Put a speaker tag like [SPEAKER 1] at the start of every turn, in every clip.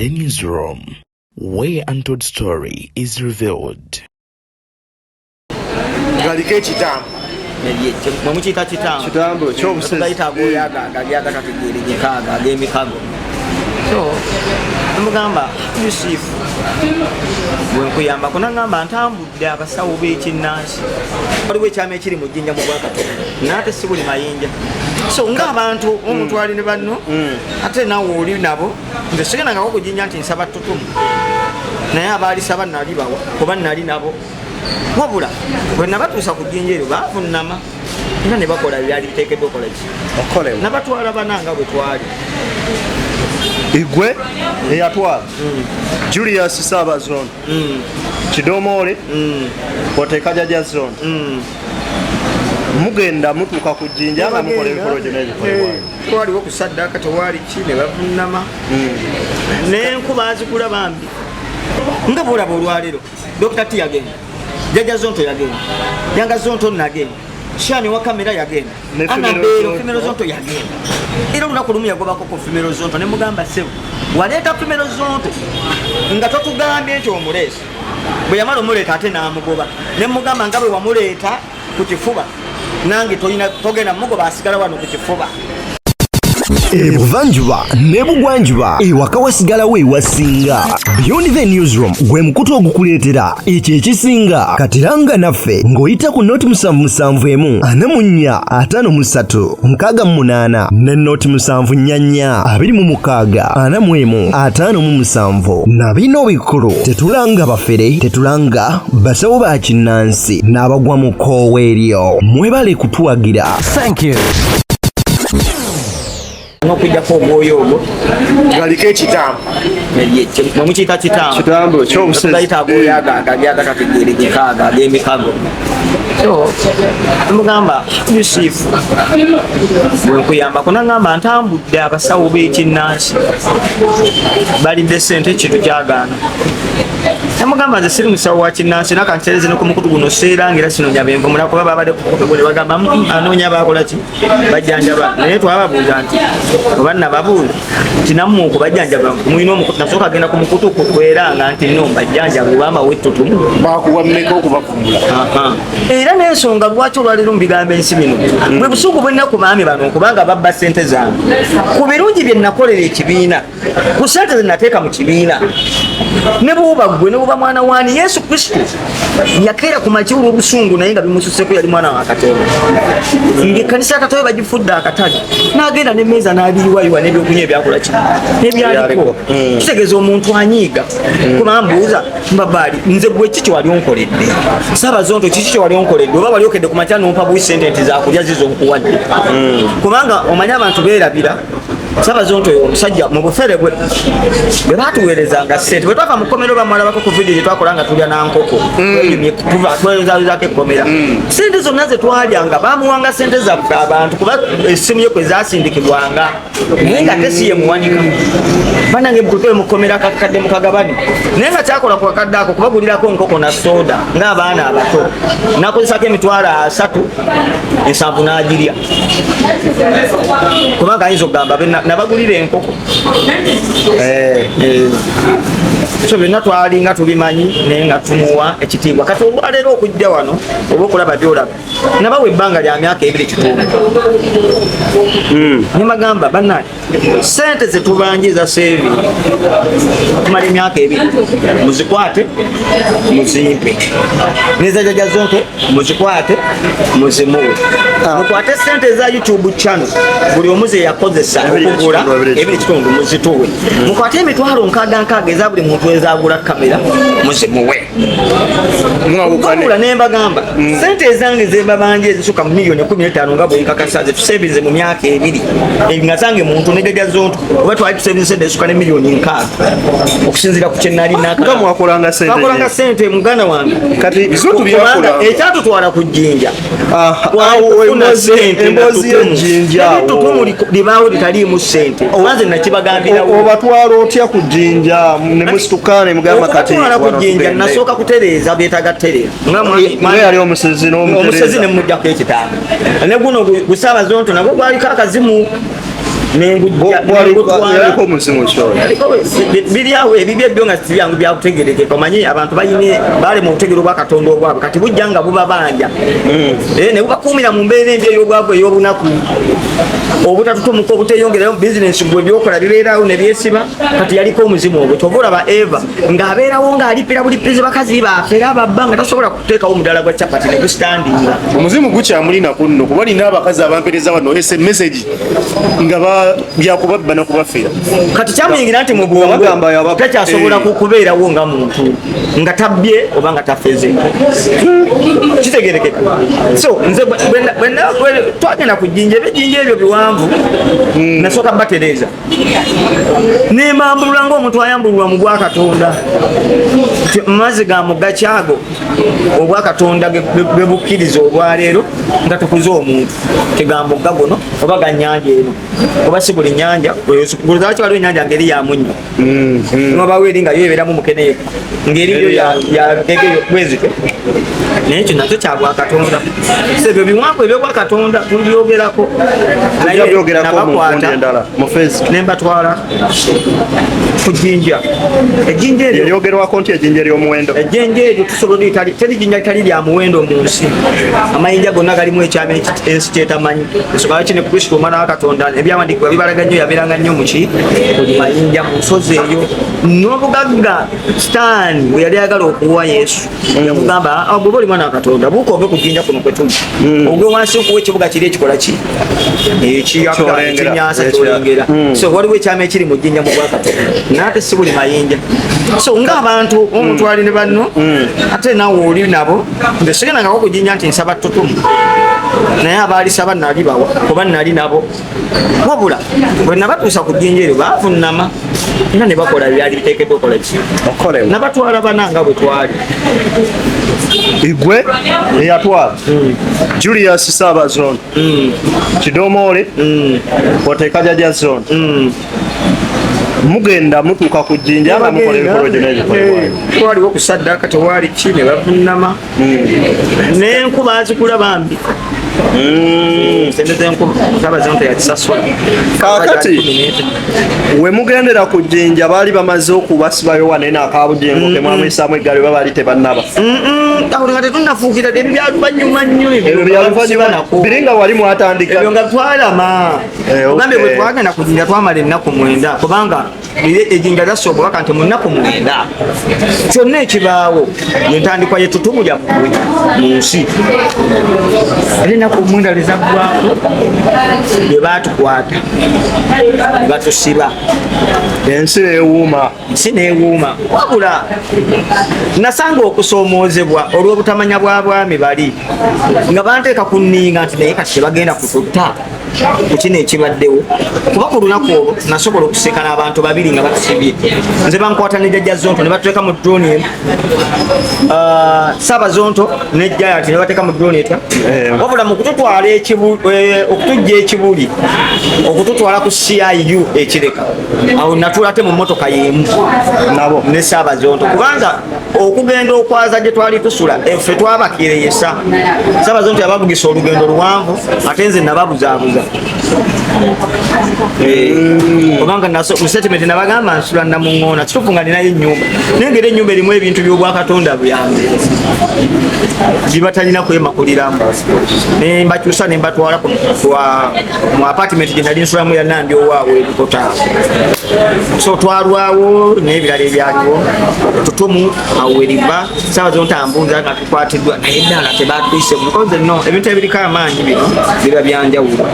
[SPEAKER 1] The Newsroom, where untold story is revealed.
[SPEAKER 2] Galiko ekitambo.
[SPEAKER 3] Mwemukiyita kitambo.
[SPEAKER 2] Kitambo kyobusezi.
[SPEAKER 3] Tugayita agoyaga agali agatategeerekeka, ago ag'emikago. So nemugamba, "Yusufu, bwenkuyambako." Nagamba, "Ntambudde abasawo b'ekinnansi." Waliwo ekyama ekiri mu jjinja mu bwakatonda, naye ate si buli mayinja. So ng'abantu omuntu ali ne banno, ate nawe oli nabo. Nze sigendangako ku jjinja nti nsaba tutumu, naye abaalisaba nali bawa kuba nali nabo. Wabula bwe nabatuusa ku jjinja eryo, baavunama era ne bakola ebyali biteekeddwa okola ki.
[SPEAKER 2] Okolebwa.
[SPEAKER 3] Nabatwala bananga bwe twali.
[SPEAKER 2] Igwe eyatwala Julius Saabazon, Kidomole, oteeka Jaja Zone, mugenda mutuuka ku jjinja nga mukola ebikolo gyonna ebikolebwayo.
[SPEAKER 3] Twaliwo ku saddaaka, tewaali ki, ne bavunama n'enkuba azigula bambi. Nga bwolaba olwaleero, Dr T yagenda, Jaja Zonto yagenda, Yanga Zonto nagenda, Shani wa kamera yagenda.
[SPEAKER 2] Ne Femero
[SPEAKER 3] Anabero.
[SPEAKER 2] Zonto.
[SPEAKER 3] Femero Zonto yagenda, era olunaku lumu yagobako ku Femero Zonto. Ne mugamba, "Ssebo, waleeta Femero Zonto nga totugambye nti omuleese." Bwe yamala omuleeta, ate n'amugoba. Ne mugamba, "Nga bwe wamuleeta ku kifuba, nange tolina togenda mugoba, asigala wano ku kifuba."
[SPEAKER 4] Ebuvanjuba ne bugwanjuba, ewaka wasigalawo ewasinga. Beyond the Newsroom gwe mukutu ogukuleetera ekyo ekisinga. Katiranga naffe ng'oyita ku 077 44 53 68 ne 074 26 41 57. Na bino bikulu: tetulanga bafere, tetulanga basawo ba kinnansi n'abagwa mu kkoowa eryo. Mwebale kutuwagira.
[SPEAKER 5] Thank you.
[SPEAKER 3] N'okujjako omwoyo ogwo.
[SPEAKER 2] Galiko ekitambo.
[SPEAKER 3] Mwemukiyita kitambo.
[SPEAKER 2] Kitambo kyobusezi.
[SPEAKER 3] Tugayita agoyaga agali agatategeerekeka, ago ag'emikago. So mugamba, "Yusufu, bwenkuyambako." Nagamba, "Ntambudde abasawo b'ekinnansi, balidde sente, ekintu kyagaana." Namugamba, "Nze siri musawo wa kinnansi." Nakantereze ne ku mukutu guno, seeranga era sinoonya benvumula, kuba babadde ku mukutu guno ne bagamba, anoonya bakola ki, bajjanjaba." Naye twababuuza nti oba nababuuza nti nammwe okubajjanjaba mulina omukutu? Nasooka agenda ku mukutu kweranga nti no mbajjanjaba obamawe ettutumu.
[SPEAKER 2] Bakuwa mmeka okubavumula?
[SPEAKER 3] Aha. Era n'ensonga lwaki olwaleero mubigambo ensi bino, bwe busungu bwenna ku baami bano, kubanga babba sente zange ku birungi bye nakolera ekibiina, ku sente ze nateeka mu kibiina. Ne bwoba ggwe, ne bwoba mwana waani, Yesu Kristo yakeera ku makya olw'obusungu, naye nga bimususeko. Yali mwana wa Katonda, ng'ekkanisa ya Katonda bagifudde akatale, n'agenda n'emmeeza n'abiriwayiwa n'ebyokunywa ebyakola ki ebyaliko. Kitegeeza omuntu anyiiga, kuba mbuuza mbabaali, nze gwe ki kyewali onkoledde? Saabazonto, kiki kyewali onkoledde? Oba wali okedde ku makya nompa buwi sente nti zakulya zizo nkuwadde? Kubanga omanye abantu beerabira, Saabazonto oyo omusajja mu bufere bwe bwe batuweerezanga sente bwe twava mu kkomero, bamwalabako ku vidiyo gye twakola nga tulya nankoko, twenyumye, tweyozayozako ekkomera. Sente zonna ze twalyanga bamuwanga sente zaffe abantu, kuba essimu ye kwe zasindikibwanga, naye nga te si ye muwanika. Banange, mukutwe mukomera kakadde mukagabane, naye nga kyakola ku kakadde ako kubagulirako nkoko na soda ng'abaana abato. Nakozesako 370,000 n'agirya, kubanga ayinza okugamba nabagulira enkoko. So byonna twalinga tubimanyi, naye nga tumuwa ekitiibwa. Kati olwaleero okujja wano oba okulaba byolaba, nabawa ebbanga lya myaka 2.5. Nemagamba, "Bannange, sente zetubanja saving okumala emyaka 2, muzikwate muzimpe, nezajaja zonte muzikwate muzimuwe. Mukwate sente eza YouTube channel buli omu ze yakozesa
[SPEAKER 2] 2.5,
[SPEAKER 3] okugula
[SPEAKER 2] 2.5.
[SPEAKER 3] 2.5 muzituwe. Mukwate 660,000 eza buli muntu ezagula kamera muzimuwe."
[SPEAKER 2] Mwawukane.
[SPEAKER 3] Wabula ne mbagamba, sente ezange zembabanja ezisuka mu miliyoni 15, nga bwenkakasa, zetusevinze mu myaka 2, nga zange muntu nejaja zonto, oba twali tusevinze sente ezisuka ne miliyoni 60 okusinziira ku kyenalina.
[SPEAKER 2] Nga mwakolanga sente
[SPEAKER 3] Twakolanga
[SPEAKER 2] nyingi.
[SPEAKER 3] sente, muganda wange.
[SPEAKER 2] Kati Zonto
[SPEAKER 3] Kubanga
[SPEAKER 2] byakola.
[SPEAKER 3] ekyatutwala ku jjinja
[SPEAKER 2] Ah,
[SPEAKER 3] twali
[SPEAKER 2] awo
[SPEAKER 3] kufuna sente nga
[SPEAKER 2] emboozi
[SPEAKER 3] tutumu.
[SPEAKER 2] y'ejjinja awo.
[SPEAKER 3] Ebitutumu libaawo litaliimu sente, obanze nakibagambirawo.
[SPEAKER 2] Obatwala otya ku jjinja ne musituka ne mugamba kati
[SPEAKER 3] Okutwala ku
[SPEAKER 2] wano
[SPEAKER 3] jjinja,
[SPEAKER 2] tugende?
[SPEAKER 3] nasooka kutereeza byetaaga tereeza.
[SPEAKER 2] Nga yali omusezi n'omutereeza.
[SPEAKER 3] Omusezi ne muggyako ekitanda, ne guno gusaabaza nto nagwo gwaliko akazimu.
[SPEAKER 2] Yaliko omuzimu kyoyo.
[SPEAKER 3] Biri awo ebibyo byo nga sibyangu byakutegerekeka. Omanyi abantu bayine bali mu butegero bwa Katonda obwabwe, kati bujja nga bubabanja ne bubakuumira mu mbeera embi ey'obwavu, ey'obunaku, obutatutumuka, obuteyongerayo bizinensi, gwe byokola bibeerawo ne byesiba. Kati yaliko omuzimu ogwo, kyova olaba Eva ng'abeerawo ng'alipira bulipizi bakazi bafera babba nga tasobola kuteekawo omudala gwa capati ne gusitandinga.
[SPEAKER 5] Omuzimu gukyamulinaku nno, kuba nina abakazi abampereza wano message nga byakubabba nakubafera.
[SPEAKER 3] Kati kyamuyingira nti mu bwongo
[SPEAKER 2] Bagamba
[SPEAKER 3] takyasobola kubeerawo nga muntu nga tabbye oba nga tafeze. Kitegerekeka. So nze twagenda ku jjinja, ebyejjinja ebyo biwanvu, nasooka batereeza nemambulula ngaomuntu ayambululwa mu bwakatonda. Nti mazzi ga mugga kyago obwakatonda bwe bukkiriza olwaleero nga tukuze omuntu tegamugga guno oba ga nyanja eno oba si buli nyanja. Lwaki waliwo enyanja ngeri ya munnyo, nobawo eri nga yo ebeeramu mukene yekka, ngeri yo yagegeyo bwezityo, naye ekyo nakyo kya bwakatonda. So ebyo biwanvu ebyobwakatonda tubyogerako.
[SPEAKER 2] Tujja byogerako mu
[SPEAKER 3] Nabakwata,
[SPEAKER 2] nkundi endala mu phase.
[SPEAKER 3] Nembatwala ku jjinja, ejjinja eryo
[SPEAKER 2] Eryogerwako nti ejjinja ery'omuwendo.
[SPEAKER 3] Ejjinja eryo tusobola olitali, teri jjinja litali lya muwendo mu nsi. Amayinja gonna galimu ekyama ensi kyetamanyi. Ensonga lwaki ne Kristo omwana wa Katonda, ebyawandiikibwa bibalaga nnyo, yabeeranga nnyo muki buli mayinja mu nsozi eyo. N'obugagga Sitaani bwe yali ayagala okuwa Yesu, yamugamba, "Ah, bw'oba oli mwana wa Katonda, buuka ove ku jjinja kuno kwe tuli, ogwe wansi nkuwa ekibuga kiri ekikola ki ekiyaka
[SPEAKER 2] Kyolengera.
[SPEAKER 3] ekinyansa kyolengera." So waliwo ekyama ekiri mu jjinja mu bwakatonda, naye ate si buli mayinja. So ng'abantu omuntu ali ne banno, ate naawe oli nabo. Nze sigendangako ku jjinja nti nsaba tutumu, naye abaalisaba nali bawa kuba nali nabo. Wabula bwe nabatuusa ku jjinja eryo, baavunama era ne bakola byali biteekeddwa okola ki.
[SPEAKER 2] Okolebwa.
[SPEAKER 3] Nabatwala bana nga bwe twali.
[SPEAKER 2] Igwe eyatwala Julius Saabazon, Kidomoole, oteeka Jaja Zone, mugenda mutuuka ku jjinja nga mukola ebikolwa gyonna ebikolebwayo.
[SPEAKER 3] Twaliwo okusaddaaka, tewaali ki, ne bavunama n'enkuba azikula bambi. Sente z'enkuba Saabazonto yakisasula.
[SPEAKER 2] Kaakati we mugendera ku jjinja, baali bamaze okubasibayo wanene akabujengo ke mwamuyisaamu eggaali, oba baali tebannaba?
[SPEAKER 3] Awo nga tetunnafuukira, ebyo byaluvanyuma nnyo.
[SPEAKER 2] Ebyo byaluvanyuma biri nga wali mwatandika.
[SPEAKER 3] Ebyo nga twalama. Ogambe bwe twagenda ku jjinja twamala ennaku 9, kubanga ejjinja lyassa obubaka nti mu nnaku 9 kyonna ekibaawo yentandikwa yetutumu lyammwe mu nsi. Era ennaku 9 lwezaggwako bwe baatukwata ne batusiba.
[SPEAKER 2] Ensi neewuuma.
[SPEAKER 3] Nsi neewuuma. Wabula nasanga okusoomoozebwa olw'obutamanya bwa bwami bali nga banteeka ku nninga nti naye kati tebagenda kututta ku kino ekibaddewo, kuba ku lunaku olwo nasobola okusekana abantu babiri nga batusibye. Nze bankwata ne Jjajja Zonto ne batuteeka mu drone emu. Ah, Saabazonto ne Giant ne bateeka mu drone etya. Wabula mu kututwala okutujja ekibuli okututwala ku CIU ekireka, awo natuula ate mu mmotoka y'emu
[SPEAKER 2] nabo
[SPEAKER 3] ne Saabazonto, kubanga okugenda okwaza gye twali tusula effe twabakireyesa. Saabazonto yabavugisa olugendo luwanvu, ate nze nababuzaabuza. Kubanga mu statement nabagamba nsula Namuŋoona. Kituufu nga ninayo ennyumba, naye ngeri ennyumba erimu ebintu by'obwakatonda byange byebatalina kwemakuliramu, nembakyusa nembatwala mu apartment gye nali nsulamu ya Nandi owaabwe ebikota. So twalwawo n'ebirala ebyaliwo tutumu awo eriva. Saabazonto ambuuza nga tukwatiddwa, naye ddala tebatuyise mukoze no ebintu ebiriko amaanyi bino biba byanjawulo,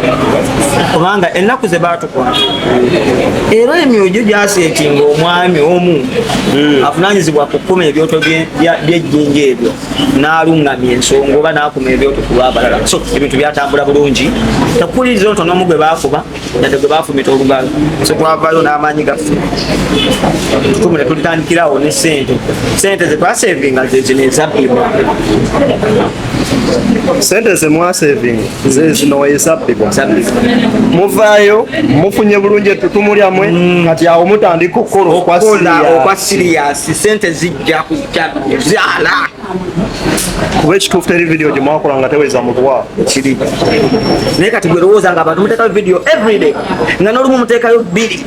[SPEAKER 3] kubanga ennaku ze baatukwata era emyoyo gyo gyaseetinga omwami omu avunanyizibwa ku kkuma ebyoto by'ejjinja ebyo n'aluŋŋamya ensonga oba n'akuma ebyoto ku lw'abalala. So ebintu byatambula bulungi, tekukuliriza nto n'omu gwe baakuba yadde gwe baafumita olugalo. So twavaayo n'amaanyi gaffe, tutumu ne tulitandikirawo ne sente, sente ze twasevinga ze zino ezabbibwa.
[SPEAKER 2] Sente ze mwasevinga ze zino ezabbibwa.
[SPEAKER 3] Ezabbibwa.
[SPEAKER 2] Muvaayo mufunye bulungi ettutumu lyammwe, kati awo mutandika okukola okwa
[SPEAKER 3] okukola
[SPEAKER 2] serious.
[SPEAKER 3] Okwa serious, sente zijja kujja zaala.
[SPEAKER 2] Kuba ekituufu teri vidiyo gye mwakola nga teweza mutwalo.
[SPEAKER 3] Kiri naye kati gwe lowooza nga abantu muteekayo vidiyo everyday, nga n'olumu muteekayo bbiri,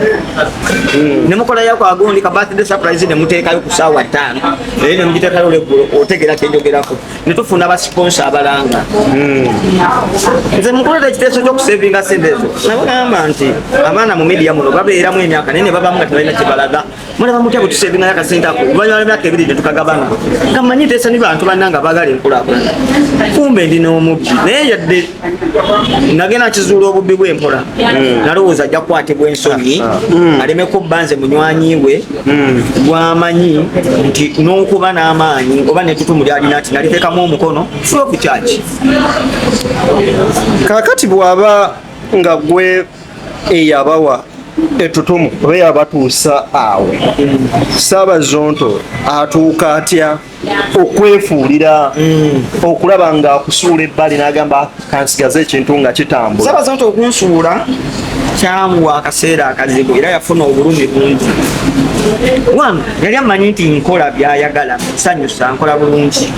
[SPEAKER 3] ne mukolayo agundi ka birthday surprise, ne muteekayo ku saawa 5, naye ne mugiteekayo olweggulo. Otegeera kyenjogerako? Ne tufuna ba sponsor abalanga. Nze mukuleeta ekiteeso ky'okusevinga sente ezo, nabagamba nti abaana mu media muno babeeramu emyaka, naye ne babamu nga tebalina kyebalaga. Mulaba mutya bwe tusevingayo akasente ako, oluvannyuma lw'emyaka 2 ne tukagabana? Nga mmanyi nteesa ni bantu bannange abaagala enkulaakulana, kumbe ndi n'omubbi. Naye yadde nagenda nkizuula obubbi bw'empola, nalowooza ajja kukwatibwa ensonyi, aleme kubba nze munywanyi we gwamanyi nti n'okuba n'amaanyi oba n'ettutumu lyalina nti naliteekamu omukono free of charge.
[SPEAKER 2] Kaakati bw'aba nga gwe eyabawa ettutumu oba eyabatuusa awo, Saabazonto atuuka atya okwefuulira okulaba nga akusuula ebbali n'agamba kansigaze ekintu nga kitambula?
[SPEAKER 3] Saabazonto okunsuula kyamuwa akaseera akazibu, era yafuna obulumi bungi. One, yali amanyi nti nkola byayagala, nsanyusa, nkola bulungi.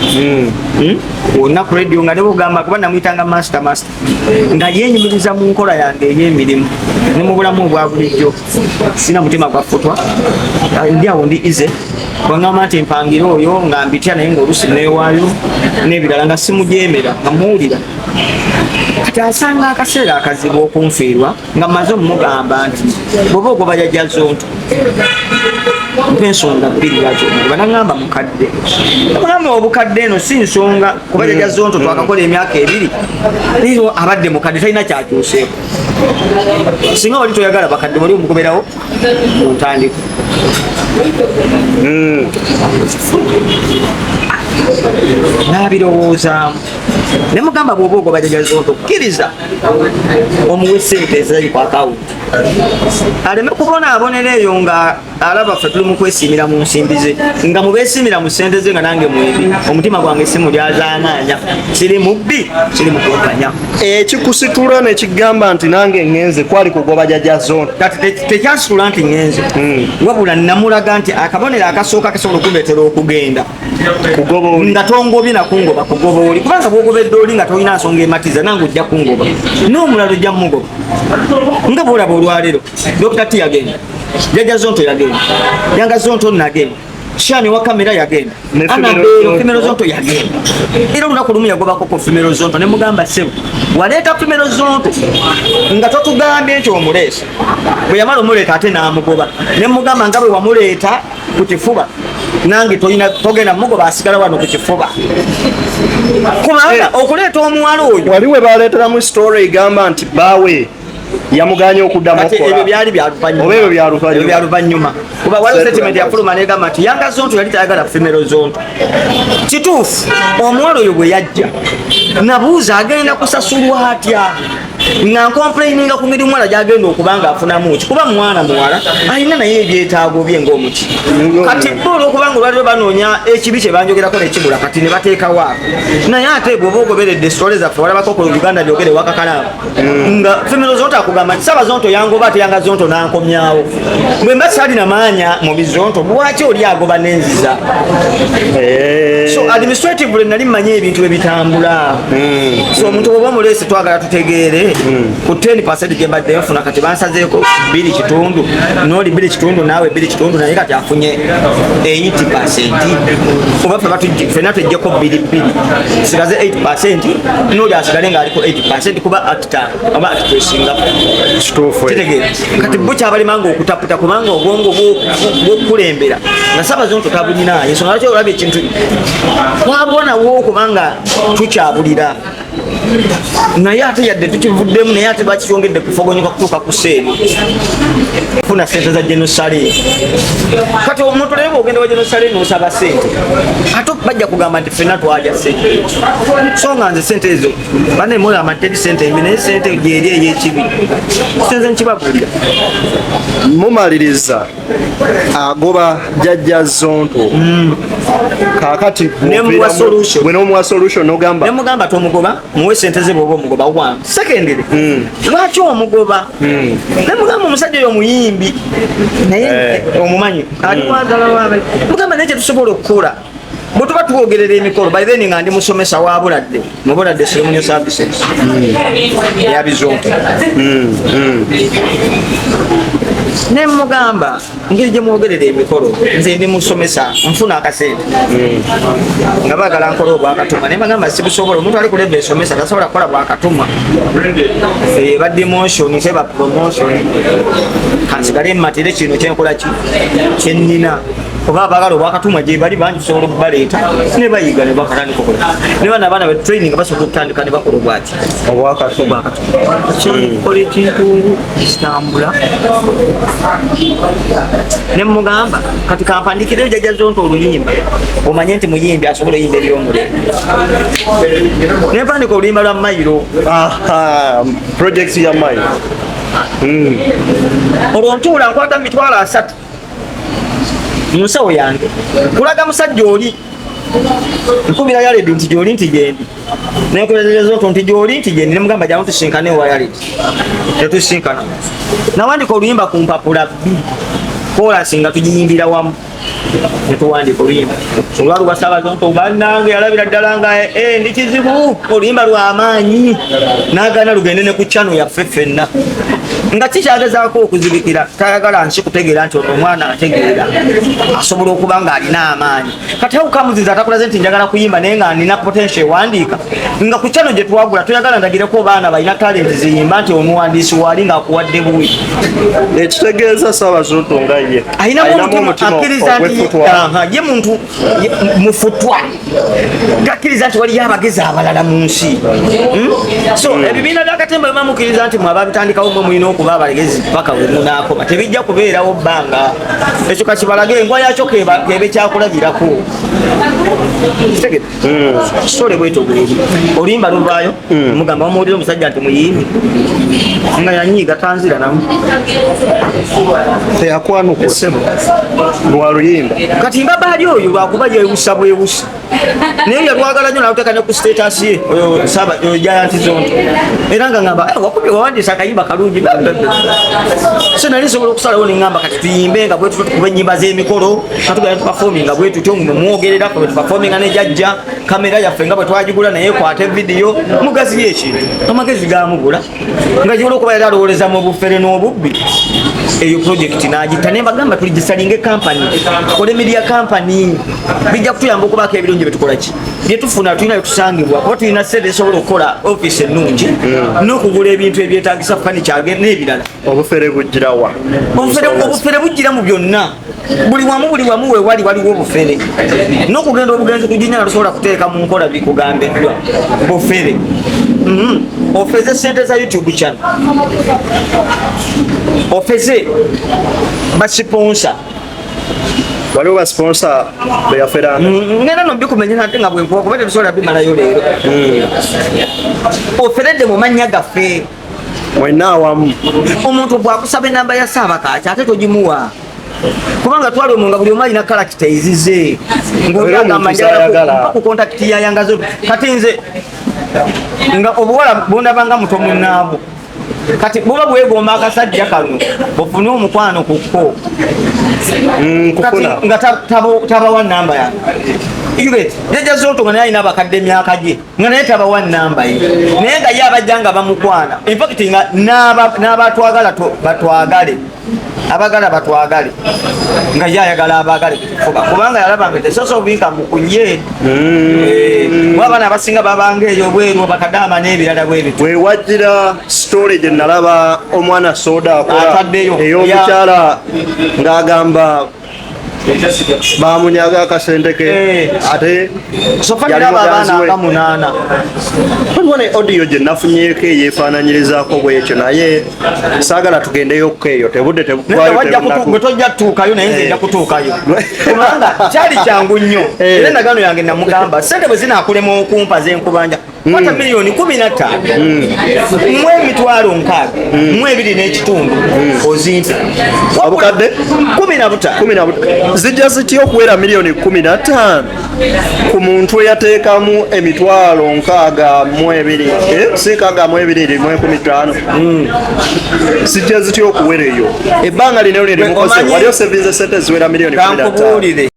[SPEAKER 3] Wonna ku radio nga nebugamba, kuba namuyitanga master, master, nga yenyumiriza mu nkola yange ey'emirimu ne mu bulamu obwa bulijjo. Sina mutima gwa futwa, ndi awo ndi easy. Bwangamba nti mpangire oyo nga mbitya, naye ngaolusi neewaayo n'ebirala nga simujeemera, nga muwulira. Kati asanga akaseera akazibu okunfiirwa nga mmaze omugamba nti bw'oba ogoba Jajja Zonto, mpa ensonga bbiri lwaki omugoba. Naŋŋamba mukadde. Mugamba obukadde eno si nsonga, kuba Jajja Zonto twakakola emyaka 2, leero abadde mukadde, talina kyakyuseeko. Singa wali toyagala bakadde, wali omugoberawo mu ntandiko. Nabirowoozaamu ne mugamba bw'oba ogoba Jajja Zonto, kkiriza omuwe sente ezali ku akawunti, aleme kubonaabonera eyo nga alaba ffe tuli mu kwesiimira mu nsimbi ze, nga mubeesiimira mu sente ze, nga nange mwebi omutima gwange si mulyazaamaanya, siri mubbi, siri mukumpanya.
[SPEAKER 2] Ekikusitula nekigamba nti nange ŋŋenze kwali kugoba Jajja Zonto?
[SPEAKER 3] Kati tekyasitula nti ŋŋenze, wabula namulaga nti akabonero akasooka kasobola okundeetera okugenda
[SPEAKER 2] kugoba oli.
[SPEAKER 3] Nga tongobye nakungoba, kugoba oli, kubanga bwogobedde oli nga tolina nsonga ematiza, nange ojja kungoba n'omulala ojja mugoba. Nga bwolaba olwaleero Dr T yagenda, Jajja Zonto yagenda, Yanga Zonto nagenda, Shani wa kamera yagenda,
[SPEAKER 2] Ne
[SPEAKER 3] Anabelo
[SPEAKER 2] Femero.
[SPEAKER 3] Femero Zonto yagenda. Era olunaku lumu yagobako ku Femero Zonto, ne mugamba, ssebo, waleeta Femero Zonto nga totugambye nti omuleese. Bwe yamala omuleeta ate n'amugoba, ne mugamba nga bwe wamuleeta ku kifuba, nange tolina togenda mugoba, asigala wano ku kifuba, kubanga okuleeta omuwala oyo
[SPEAKER 2] Wali we baleeteramu story egamba nti baawe yamuganye okuddamu
[SPEAKER 3] Kati ebyo
[SPEAKER 2] okukola.
[SPEAKER 3] byali bya luvannyuma.
[SPEAKER 2] Oba ebyo bya luvannyuma.
[SPEAKER 3] Ebyo bya luvannyuma, kuba waliwo
[SPEAKER 2] Setula
[SPEAKER 3] statement yafuluma negamba nti Yanga Zonto yali tayagala Femero Zonto. Kituufu, omuwala oyo bwe yajja nabuuza agenda kusasulwa atya, nga ncomplaininga ku ngeri omuwala gyagenda okuba nga afunamu ki, kuba mwana muwala alina naye ebyetaago bye ng'omuki. Kati bo olwokubanga olwaliro banoonya ekibi kye banjogerako nekibula, kati ne bateekawo ako. Naye ate bw'oba ogoberedde story zaffe, walabako ku Uganda Byogere wakakalaamu nga Femero Zonto akugamba nti Saba Zonto yangoba, ate Yanga Zonto nankomyawo. Bwe mba salina maanya mu bizonto, lwaki oli agoba nenziza? So administratively nali mmanyi ebintu ebitambula. So omuntu bwoba omuleese, twagala tutegeere ku 10 gye mbadde nfuna. Kati bansazeeko bbiri kitundu, nooli bbiri kitundu, naawe bbiri kitundu, naye kati afunye 8, oba ffe ffenna tweggyeko bbiri bbiri, sigaze 8, nooli asigale ng'aliko 8, kuba actor oba actressinga.
[SPEAKER 2] Kituufu.
[SPEAKER 3] Kitegeera? Kati bo kyabalemanga okutaputa, kubanga obwongo bw'okukulembera nga Saabazonto tabulina. Ensonga lwaki olaba ekintu twabonawo, kubanga tukyabulira, naye ate yadde tukivuddemu, naye ate bakikyongedde kufogonyoka kutuuka ku seeri funa sente za genosale. Kati omuntu naye bwogenda wa genosale nosaba sente, ate bajja kugamba nti ffenna twalya sente, so nga nze sente ezo bane mulaba teri sente embi, naye sente gyeri ey'ekibi senze nkibabuulira.
[SPEAKER 2] Mumaliriza agoba Jajja Zonto, kaakati
[SPEAKER 3] Nemuwa solution.
[SPEAKER 2] Bwe nomuwa solution nogamba
[SPEAKER 3] Nemugamba tomugoba, muwe sente ze bwoba omugoba. One, secondly, lwaki omugoba? Nemugamba omusajja oyo muyimbi, naye omumanyi ali wagala wabe. Mugamba naye kyetusobola okukola Bwe tuba twogerera emikolo, by then nga ndi musomesa wa Buladde, mu Buladde Ceremonial Services eya Bizonto, ne mugamba ngeri gye mwogerera emikolo, nze ndi musomesa, nfuna akasente nga baagala nkola obwakatumwa, naye bagamba sibusobola. Omuntu ali ku level esomesa tasobola kukola bwakatumwa, eba demotion teba promotion. Kansigale mmatire kino kyenkola ki kyennina, oba abaagala obwakatumwa gye bali bangi, tusobola okubaleeta ne bayiga ne bakatandika okola, ne bano abaana be training basobola okutandika ne bakola obwaki
[SPEAKER 2] Obwakatumwa.
[SPEAKER 3] Kola ekintu kitambula. Ne mugamba kati kampandikireyo jajja Zonto oluyimba, omanye nti muyimbi asobola oyimba ebyomulembe. Nempandika oluyimba lwa Mayiro.
[SPEAKER 2] Aha, project ya Mayo.
[SPEAKER 3] Olwo ntuula nkwata 300,000 mu nsawo yange kulaga musajja oli, nkubira Yaledi nti gyoli, nti gyendi, nenkulezerezo nti gyoli, nti gyendi, nemugamba jangu tusinkane ewa Yaledi. Tetusinkana, nawandika oluyimba ku mpapula bbiri, chorus nga tugiyimbira wamu, netuwandika oluyimba olwaluwa Saabazonto. Bannange, yalabira ddala nga ndi kizibu, oluyimba lwamaanyi, nagana lugende ne ku channel yaffe ffenna, nga kikyagezaako okuzibikira, tayagala nsi kutegeera nti ono omwana ategeera, asobola okuba ng'alina amaanyi. Kati awukamuziza atakulaze nti njagala kuyimba, naye nga nina potential ewandiika, nga ku channel gye twagula toyagala ndagireko baana balina talent ziyimba, nti omuwandiisi waali ng'akuwadde buwi.
[SPEAKER 2] Ekitegeeza Saabazonto nga ye
[SPEAKER 3] Ayinamu omutima akkiriza nti
[SPEAKER 2] ogw'effutwa.
[SPEAKER 3] Aha, ye muntu mufutwa, gakkiriza nti waliyo abagezi abalala mu nsi. So ebibiina byakatemba biba mukkiriza nti mwe ababitandikawo mwe mulina okuba abalegezi paka we munaakoma, tebijja kubeerawo bbanga. Ekyo kakibalage, engwa yakyo kebe kyakulabirako. Kitegedde? Sitole bwetyo bweri, oluyimba luvaayo, mugamba bamuwulira omusajja nti muyimbi, nga yanyiiga tanzira namu.
[SPEAKER 2] Teyakwanukula lwa luyimba.
[SPEAKER 3] Kati mbabaali oyo lwakuba yewusa bwewusa, naye yalwagala nnyo, naluteeka ne ku status ye oyo saba oyo Giant Zonto, era nga ngamba, "Eh, wakubye wawandiisa akayimba kalungi." Bla, bla, bla. So nali nsobola okusalawo neŋŋamba kati tuyimbe nga bwe tutyo, tukuba ennyimba z'emikolo, katugenda tuperforminga bwe tutyo, nga mwogerera ffe bwe tuperforminga ne jajja, kamera yaffe nga bwe twagigula naye kwata evidiyo mugaziyo. Ekintu amagezi gamubula, nga gyola okuba yali alowooleza mu bufere n'obubbi. Eyo project n'agitta, naye mbagamba tuligisalinga company, tukole media company, bijja kutuyamba okubaako ebirungi byetukola ki byetufuna, tulina byetusangibwa kuba tulina sente ezisobola okukola ofiisi ennungi n'okugula ebintu ebyetagisa, furniture n'ebirala.
[SPEAKER 2] Obufere bujjirawa?
[SPEAKER 3] Obufere bujjira mu byonna, buli wamu, buli wamu wewali waliwo obufere, n'okugenda obugenzi kuginya nga tosobola kuteeka mu nkola bikugambiddwa, bufere. Ofeze sente za YouTube channel, ofeze basponsor.
[SPEAKER 2] Waliwo basponsor beyaferanga?
[SPEAKER 3] Ngenda no bikumenya ate nga bwenkuba, kuba tetusobola bimalayo leero. Oferedde mu mannya gaffe.
[SPEAKER 2] Mwenna awamu.
[SPEAKER 3] Omuntu bwakusaba enamba ya Saabakaaki ate togimuwa, kubanga twali omwo nga buli omu alina character ezize.
[SPEAKER 2] Era omuntu z'ayagala.
[SPEAKER 3] Ku contact ya Yangazo, kati nze nga obuwala bundabanga muto munaabwo, kati buba bwegomba akasajja kano bufune omukwano kukko. Kati
[SPEAKER 2] Kufuna.
[SPEAKER 3] nga tabawa namba yange. You get? Jajja Zonto nga naye alina abakadde emyaka gye, nga naye tabawa namba ye, naye nga ye abajja nga bamukwana. In fact nga n'abatwagala batwagale, abagala batwagale, nga ye ayagala abagale kufuba, kubanga yalaba nga tesoso obinka mukunye. Abaana abasinga babanga eyo obweru bakadaama n'ebirala bwe bityo.
[SPEAKER 2] Wewajjira story gye nalaba omwana soda akola
[SPEAKER 3] Ataddeyo.
[SPEAKER 2] ey'omukyala ng'agamba bamunyaga akasente ke. Ate
[SPEAKER 3] Sofa
[SPEAKER 2] yali
[SPEAKER 3] niraba
[SPEAKER 2] muganzi
[SPEAKER 3] abaana
[SPEAKER 2] we.
[SPEAKER 3] nga munaana.
[SPEAKER 2] Waliwo ne audio gye nafunyeeko eyeefaananyirizaako bwekyo, naye saagala tugendeyokko eyo, tebudde
[SPEAKER 3] Naye wajja gwe tojja kutuukayo, naye nze nja kutuukayo, kubanga kyali kyangu nnyo. Era endagaano yange namugamba, sente bwe zinaakulema okumpa zenkubanja, kwata miliyoni 15 mu 60,000 mu ebiri n'ekitundu ozimpe.
[SPEAKER 2] Obukadde?
[SPEAKER 3] 15.
[SPEAKER 2] Zijja zitya okuwera miliyoni 15 ku muntu eyateekamu 62,000, si 62 mu 15? Zijja zitya okuwera eyo ebbanga lino lye limukoze?
[SPEAKER 3] Omanyi-
[SPEAKER 2] Wali osevinze sente ziwera miliyoni 15?
[SPEAKER 3] Kankubuulire.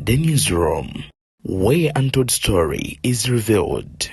[SPEAKER 1] The Newsroom, where untold story is revealed.